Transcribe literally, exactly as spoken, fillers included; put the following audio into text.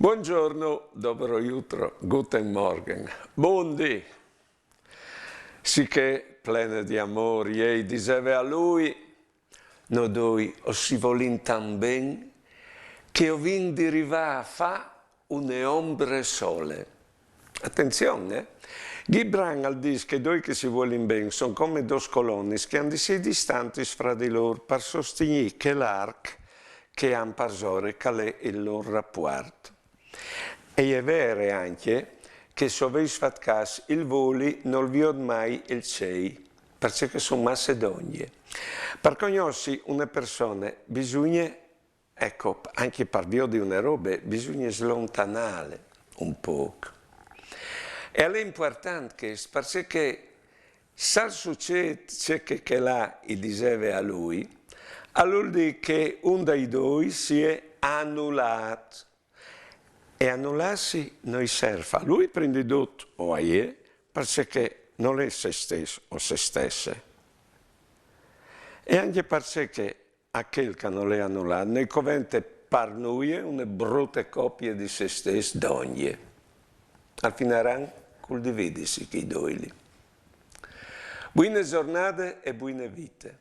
Buongiorno, dobro jutro, guten Morgen, bundì. Sichè, plene di amôr, jê i diseve a lui: «No doi o si volìn tant ben che o vin di rivâ a fâ une ombre sole.» Atenzion, eh? Ghibran al dîs che doi che si vuelin ben son come dôs colonis che a àn di sei distantis fra di lôr par sostignî chel arc che a àn parsore che al è il lôr rapuart. E je vere ancje che, se o vês fat câs, il voli nol viôt mai il cei, parcè che a son masse dongje. Par cognossi une persone bisugne, eco, ancje par viodi une robe, bisugne slontanâle un pôc. E al è impuartant chest, parcè che, se al sucêt ce che chel là i diseve a lui, al vûl dî che un dai doi si è anulât. E anulâsi no i serf a lui prin di dut o a jê, parcè che nol è se stes o se stesse. E ancje parcè che a chel che nol è anulât no i covente par nuie une brute copie di se stes dongje. Al finiran cul dividisi chei doi li. Buine zornade e buine vite.